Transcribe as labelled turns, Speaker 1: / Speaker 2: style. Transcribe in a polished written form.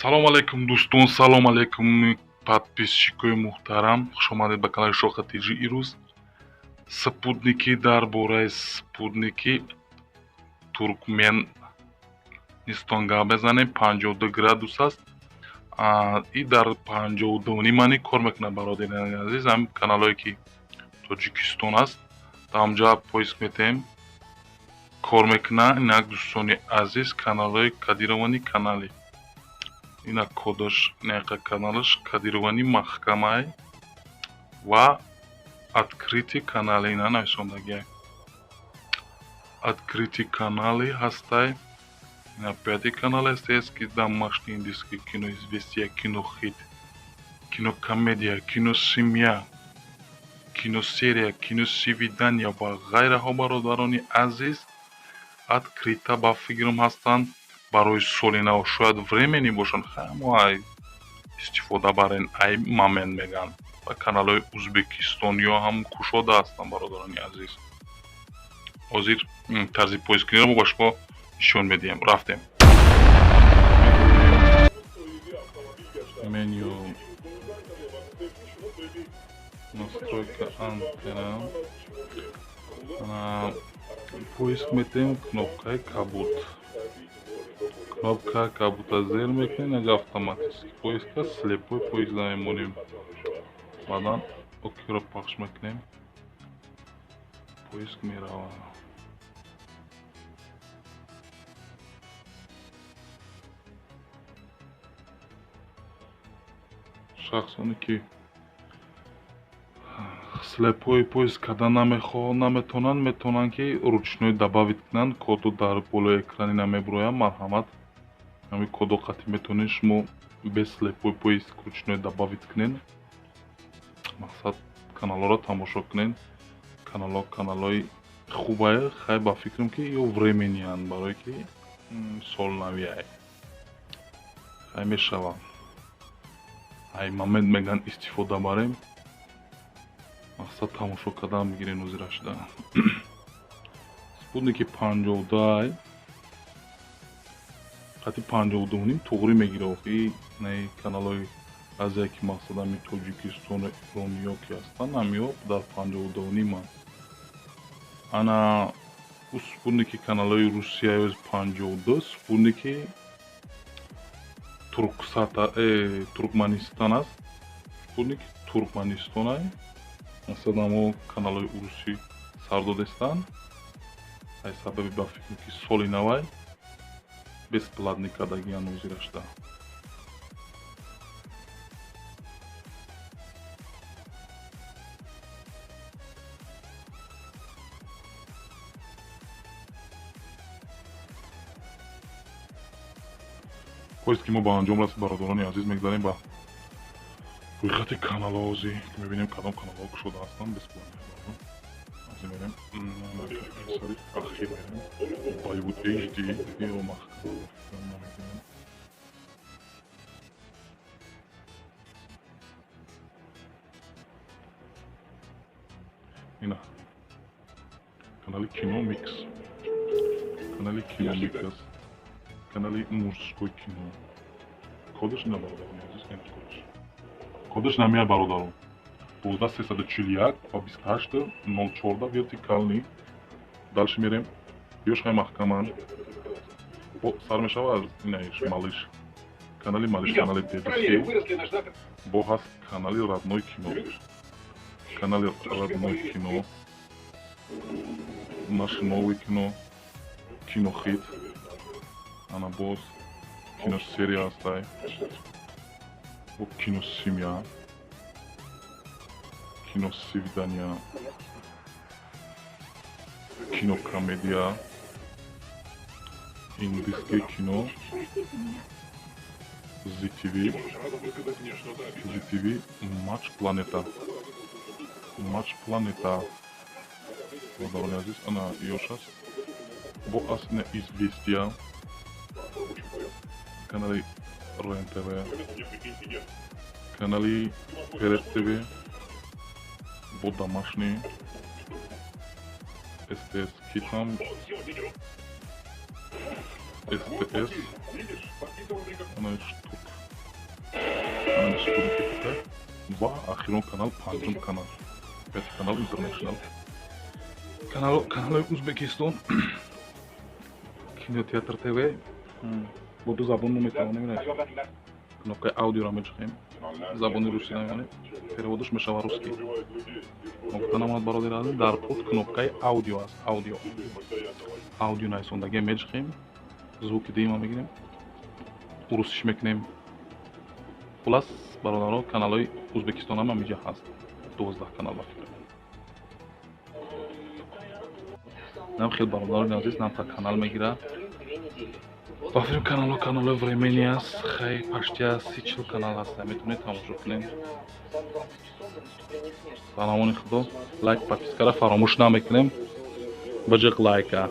Speaker 1: Салом алейкум, дӯстон, салом алейкум, подписчикои муҳтарам, хушомадед ба канали Шоха ТЖ. Ирӯз спутники, дар бораи спутники Туркменистон гап мезанем. 52 градус аст и дар 52 мани кор мекунад. Бародари азиз, ҳам каналое ки Тоҷикистон аст, дар ҳамҷа поиск метаҳем, кор мекунад. Инак, дӯстони азиз, каналҳои кодированный канали, инак кодаш, инақа каналаш кодированный маҳкамай ва открытый канали, ина нависондагиай, открытый канали ҳастай. Ина пятый канал СТС, домашний, индийский кино, Известия, Кинохит, Кинокомедия, Киносемья, Киносерия, Киносвидания ва ғайраҳо. Бародарони азиз, открыто ба фикрам ҳастанд барои соли нав, шояд временный бошанд. Мо ай истифода барен, ай момент мегӯянд. Ва каналҳои узбекистониё ҳам кушода ҳастанд. Бародарони азиз, ҳозир тарзи поисккуниро мо ба шумо нишон медиҳем. Рафтем, меню, настройка антенна, поиск метаҳем кнопкаи кабуд. Кнопка кабута зер мекунем, ага автоматически поиск аст, слепой поиск намемонем. Баъдан окейро пахш мекунем, поиск меравад. Шахсоне ки слепой поиск кардан наметавонанд, метавонанд ки ручной добавить кунанд. Коду дар болои экрани намебурояд, марҳамат, ҳамин кодо қатъи метавонед шумо без слепой поиск ручной добавить кунед. Мақсад, каналҳоро тамошо кунед. Каналҳо каналҳои хубае. Хай, ба фикрам ки ё временныянд, барое ки солнавиай. Хай, мешавад, ай момент мегӯянд, истифода барем. Мақсад, тамошо кардан бигирен. Озира шуда спутники 52-ай, қати 52.5 туғрӣ мегира. Охи наи каналҳои азия ки мақсад ҳами Тоҷикистону Ирониё ки ҳастанд, ҳамиё дар 52.5-анд. Ана ӯ спутники каналҳои Русияё 52, спутники Турксата, Туркманистон аст, спутники Туркманистонай. Масалан, амо каналҳои урусӣ сар додестанд, ай сабаби ба фикрам ки соли навай бесплатный кардагиян озира шуда. Поиски мо ба анҷом расид, бародарони азиз. Мегзарем ба рӯйхати каналҳо. Ҳозир мебинем, кадом каналҳо кушода ҳастанд бесплатно. Мерем сари ахир, мерем Болливуд HD ё маҳкам намекунем. Ина канали Кино Микс, канали Кино Микс аст, канали Мужской кино. Кодаш ина, бародарони азиз, ина кодаш. Кодаш намеяд, бародарон: 12341 ва 28 014 вертикальный. Дальше мерем, ёшхай маҳкаман сар мешава аз инаиш Малыш, канали Малыш, канали Детский, бо ҳаст канали Родной кино, канали Родной кино, Наше новое кино, Кинохит, ана боз Киносерия ҳастай, бо Киносемья, Киносвидания, Кинокомедия, индийское кино, ZTV, ZTV, Матч Планета, Матч Планета. Бародарони азиз, ана ёш аст, бо аст ина Известия, канали РЕН ТВ, канали Перец ТВ, бо домашний, СТС Китам, СТС, она штук. Спутник ТВ ва ахирон канал, панҷум канал, Пятый канал Интернешнл, каналҳои Узбекистон, Кинотеатр ТВ. Бо ду забон мо метавонем. Кнопкаи аудиоро меҷухем, забони русӣ намемонем, переводаш мешава русский. Гуфта намонад, бародари азиз, дар пулт кнопкаи аудио аст. Аудио, аудио нависондагия меҷухем, звуки дима мегирем, урусиш мекунем. Хулас, бародаро, каналҳои Узбекистон ҳам ҳамиҷа ҳаст, 12 канал ба фикр нам. Хел, бародарони азиз, намта канал мегирад ба филм. Каналҳо, каналҳои времени аст. Хай, почти 30-40 канал ҳаст, метавонед тамошо кунед. Ба намони Худо, лайк, подпискара фаромӯш намекунем, баҷиқ лайка.